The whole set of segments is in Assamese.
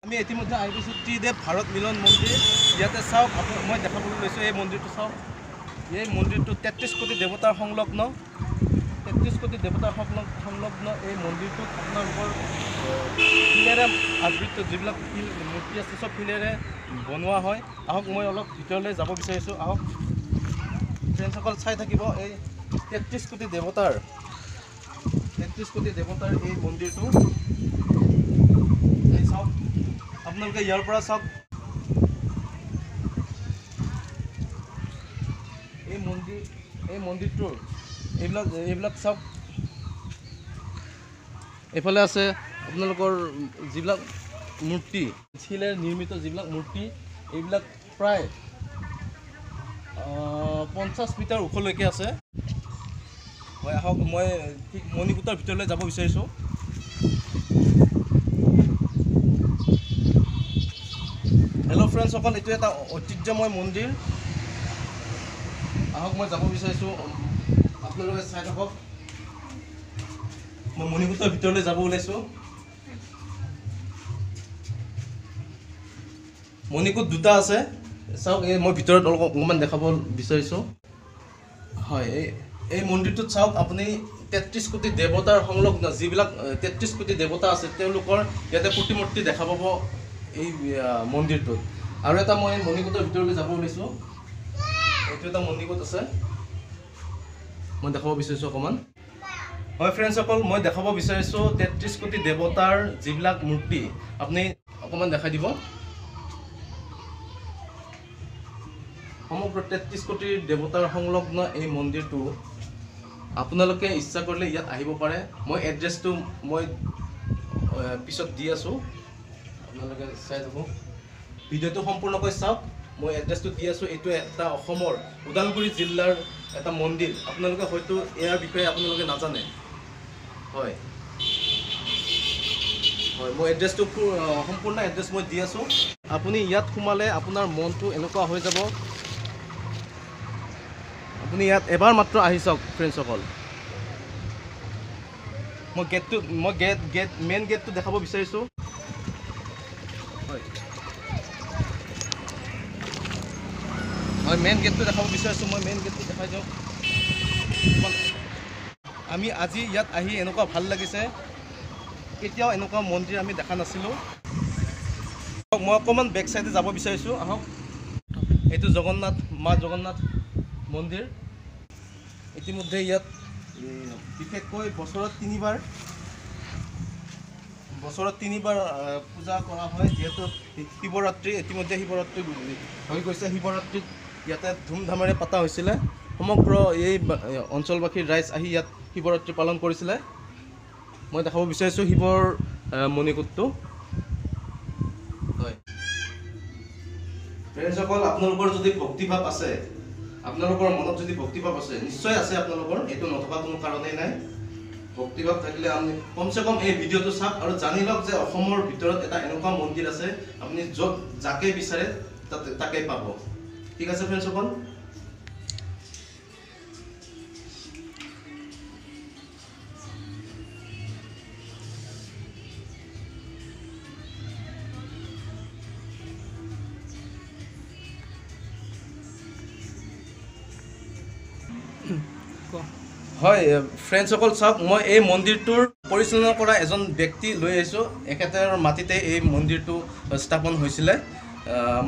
আমি ইতিমধ্যে আহি পাইছোঁ ত্ৰিদেৱ ভাৰত মিলন মন্দিৰ। ইয়াতে চাওক, মই দেখাবলৈ লৈছোঁ এই মন্দিৰটো চাওক। এই মন্দিৰটো 33 কোটি দেৱতাৰ সংলগ্ন, 33 কোটি দেৱতাৰ সংলগ্ন এই মন্দিৰটোত আপোনালোকৰ শিলেৰে আবৃত যিবিলাক শিল মূৰ্তি আছে চব শিলেৰে বনোৱা হয়। আহক মই অলপ ভিতৰলৈ যাব বিচাৰিছোঁ। আহক ফ্ৰেণ্ডসকল চাই থাকিব এই 33 কোটি দেৱতাৰ, 33 কোটি দেৱতাৰ এই মন্দিৰটো। এই চাওক আপোনালোকে ইয়াৰ পৰা চাওক এই মন্দিৰ, এই মন্দিৰটোৰ এইবিলাক চাওক। এইফালে আছে আপোনালোকৰ যিবিলাক মূৰ্তি, শিলেৰে নিৰ্মিত যিবিলাক মূৰ্তি, এইবিলাক প্ৰায় 50 মিটাৰ ওখলৈকে আছে। হয় আহক মই ঠিক মণিকূটৰ ভিতৰলৈ যাব বিচাৰিছোঁ। হেল্ল' ফ্ৰেণ্ডছসকল, এইটো এটা ঐতিহ্যময় মন্দিৰ। আহক মই যাব বিচাৰিছোঁ, আপোনালোকে চাই থাকক। মই মণিকূটৰ ভিতৰলৈ যাব ওলাইছোঁ। মণিকূট দুটা আছে চাওক, এই মই ভিতৰত অলপ অকণমান দেখাব বিচাৰিছোঁ। হয় এই মন্দিৰটোত চাওক আপুনি 33 কোটি দেৱতাৰ সংলগ্ন যিবিলাক 33 কোটি দেৱতা আছে তেওঁলোকৰ ইয়াতে প্ৰতিমূৰ্তি দেখা পাব এই মন্দিৰটোত। আৰু এটা মই মণিকূটৰ ভিতৰলৈ যাব ওলাইছোঁ। এইটো এটা মণিকূট আছে, মই দেখাব বিচাৰিছোঁ অকণমান। হয় ফ্ৰেণ্ডছসকল, মই দেখাব বিচাৰিছোঁ 33 কোটি দেৱতাৰ যিবিলাক মূৰ্তি, আপুনি অকণমান দেখাই দিব। সমগ্ৰ 33 কোটি দেৱতাৰ সংলগ্ন এই মন্দিৰটো আপোনালোকে ইচ্ছা কৰিলে ইয়াত আহিব পাৰে। মই এড্ৰেছটো মই পিছত দি আছোঁ, আপোনালোকে চাই থাকক, ভিডিঅ'টো সম্পূৰ্ণকৈ চাওক। মই এড্ৰেছটো দি আছোঁ। এইটো এটা অসমৰ ওদালগুৰি জিলাৰ এটা মন্দিৰ। আপোনালোকে হয়তো ইয়াৰ বিষয়ে আপোনালোকে নাজানে। হয় হয়, মই এড্ৰেছটো সম্পূৰ্ণ এড্ৰেছ মই দি আছোঁ। আপুনি ইয়াত সোমালে আপোনাৰ মনটো এনেকুৱা হৈ যাব। আপুনি ইয়াত এবাৰ মাত্ৰ আহি চাওক ফ্ৰেণ্ডছসকল। মই গেটটো, মই গেট গেট মেইন গেটটো দেখাব বিচাৰিছোঁ। হয় হয়, মেইন গেটটো দেখাব বিচাৰিছোঁ। মই মেইন গেটটো দেখাই দিওঁ। আমি আজি ইয়াত আহি এনেকুৱা ভাল লাগিছে, কেতিয়াও এনেকুৱা মন্দিৰ আমি দেখা নাছিলোঁ। মই অকণমান বেক চাইডে যাব বিচাৰিছোঁ। আহক, এইটো জগন্নাথ, মা জগন্নাথ মন্দিৰ। ইতিমধ্যে ইয়াত বিশেষকৈ বছৰত তিনিবাৰ পূজা কৰা হয়। যিহেতু শিৱৰাত্ৰি, ইতিমধ্যে শিৱৰাত্ৰি হৈ গৈছে। শিৱৰাত্ৰিত ইয়াতে ধুমধামেৰে পতা হৈছিলে। সমগ্ৰ এই অঞ্চলবাসীৰ ৰাইজ আহি ইয়াত শিৱৰাত্ৰি পালন কৰিছিলে। মই দেখাব বিচাৰিছোঁ শিৱৰ মণিকূটটো। হয় ফ্ৰেণ্ডছসকল, আপোনালোকৰ যদি ভক্তিভাৱ আছে, আপোনালোকৰ মনত যদি ভক্তিভাৱ আছে, নিশ্চয় আছে আপোনালোকৰ, এইটো নথকা কোনো কাৰণেই নাই। ভক্তিভাৱ থাকিলে আপুনি কমচে কম এই ভিডিঅ'টো চাওক আৰু জানি লওক যে অসমৰ ভিতৰত এটা এনেকুৱা মন্দিৰ আছে, আপুনি য'ত যাকে বিচাৰে তাতে তাকে পাব। ঠিক আছে ফ্ৰেণ্ডছসকল। হয় ফ্ৰেণ্ডছসকল চাওক, মই এই মন্দিৰটোৰ পৰিচালনা কৰা এজন ব্যক্তি লৈ আহিছোঁ। এখেতৰ মাটিতে এই মন্দিৰটো স্থাপন হৈছিলে।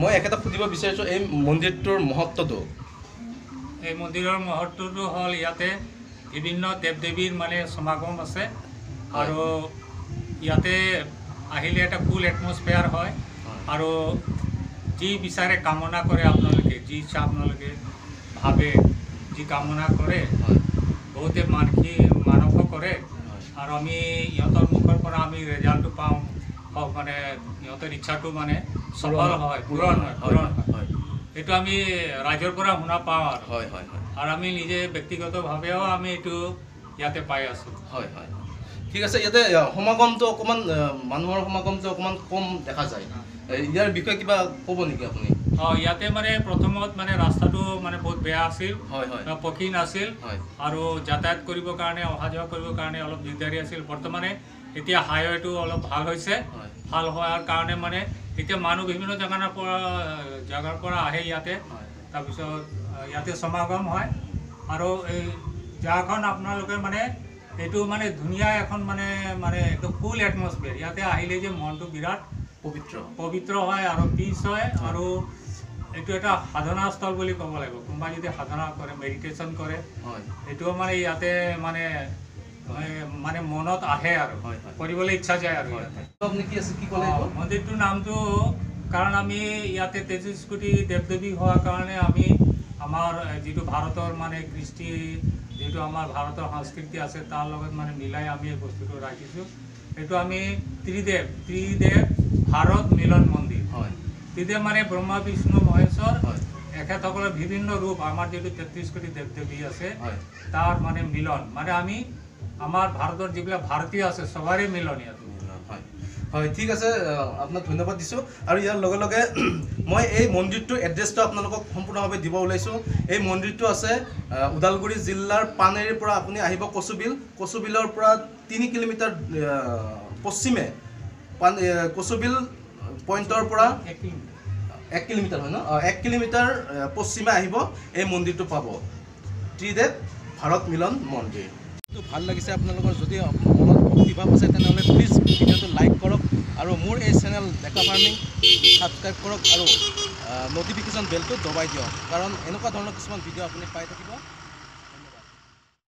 মই এখেতক সুধিব বিচাৰিছোঁ এই মন্দিৰটোৰ মহত্বটো। এই মন্দিৰৰ মহত্বটো হ'ল ইয়াতে বিভিন্ন দেৱ দেৱীৰ মানে সমাগম আছে আৰু ইয়াতে আহিলে এটা কুল এটমছফিয়াৰ হয় আৰু যি বিচাৰে কামনা কৰে আপোনালোকে, যি ইচ্ছা আপোনালোকে ভাবে, যি কামনা কৰে, বহুতে মানস কৰে আৰু আমি ইহঁতৰ মুখৰ পৰা আমি ৰেজাল্টটো পাওঁ, মানে ইহঁতৰ ইচ্ছাটো মানে সফল হয়, পূৰণ হয়। এইটো আমি ৰাইজৰ পৰা শুনা পাওঁ আৰু হয় হয় হয়, আৰু আমি নিজে ব্যক্তিগতভাৱেও আমি এইটো ইয়াতে পাই আছোঁ। হয় হয়, ঠিক আছে। ইয়াতে সমাগমটো অকণমান, মানুহৰ সমাগমটো অকণমান কম দেখা যায়, ইয়াৰ বিষয়ে কিবা ক'ব নেকি আপুনি? অঁ, ইয়াতে মানে প্ৰথমত মানে ৰাস্তাটো মানে বহুত বেয়া আছিল, হয় হয়, পকী নাছিল আৰু যাতায়াত কৰিবৰ কাৰণে, অহা যোৱা কৰিবৰ কাৰণে অলপ দিগদাৰী আছিল। বৰ্তমানে এতিয়া হাইৱেটো অলপ ভাল হৈছে ভাল হোৱাৰ কাৰণে মানে এতিয়া মানুহ বিভিন্ন জেগাৰ পৰা আহে ইয়াতে। তাৰপিছত ইয়াতে সমাগম হয়। আৰু এই জেগাখন আপোনালোকে মানে এইটো মানে ধুনীয়া এখন মানে মানে একদম কুল এটমছফিয়াৰ। ইয়াতে আহিলে যে মনটো বিৰাট পবিত্ৰ পবিত্ৰ হয় আৰু পিচ হয়। আৰু এইটো এটা সাধনাস্থল বুলি ক'ব লাগিব। কোনোবা যদি সাধনা কৰে, মেডিটেশ্যন কৰে, এইটোও মানে ইয়াতে মানে মানে মনত আহে আৰু কৰিবলৈ ইচ্ছা যায়। আৰু আপুনি কি আছে কি ক'লে? মন্দিৰটোৰ নামটো কাৰণ আমি ইয়াতে 33 কোটি দেৱ দেৱী হোৱাৰ কাৰণে আমি আমাৰ যিটো ভাৰতৰ মানে কৃষ্টি, যিটো আমাৰ ভাৰতৰ সংস্কৃতি আছে, তাৰ লগত মানে মিলাই আমি এই বস্তুটো ৰাখিছোঁ। এইটো আমি ত্ৰিদেৱ ভাৰত মিলন মন্দিৰ। ত্ৰিদেৱ মানে ব্ৰহ্মা, বিষ্ণু, মহেশ্বৰ, এখেতসকলৰ বিভিন্ন ৰূপ, আমাৰ যিটো 33 কোটি দেৱ দেৱী আছে তাৰ মানে মিলন। মানে আমি আমাৰ ভাৰতৰ যিবিলাক ভাৰতীয় আছে চবৰে মিলন ইয়াত। হয় হয়, ঠিক আছে, আপোনাক ধন্যবাদ দিছোঁ। আৰু ইয়াৰ লগে লগে মই এই মন্দিৰটোৰ এড্ৰেছটো আপোনালোকক সম্পূৰ্ণভাৱে দিব ওলাইছোঁ। এই মন্দিৰটো আছে ওদালগুৰি জিলাৰ পানেৰীৰ পৰা আপুনি আহিব কচুবিল, কচুবিলৰ পৰা 3 কিলোমিটাৰ পশ্চিমে কচুবিল পইণ্টৰ পৰা 1 কিলোমিটাৰ হয় ন, 1 কিলোমিটাৰ পশ্চিমে আহিব, এই মন্দিৰটো পাব, ত্ৰিদেৱ ভাৰত মিলন মন্দিৰ। ভাল লাগিছে আপোনালোকৰ যদি মনত ভক্তিভাৱ আছে তেনেহ'লে প্লিজ ভিডিঅ'টো লাইক কৰক আৰু মোৰ এই চেনেল ডেকা ফাৰ্মিং ছাবস্ক্ৰাইব কৰক আৰু ন'টিফিকেশ্যন বেলটো দবাই দিয়ক, কাৰণ এনেকুৱা ধৰণৰ কিছুমান ভিডিঅ' আপুনি পাই থাকিব।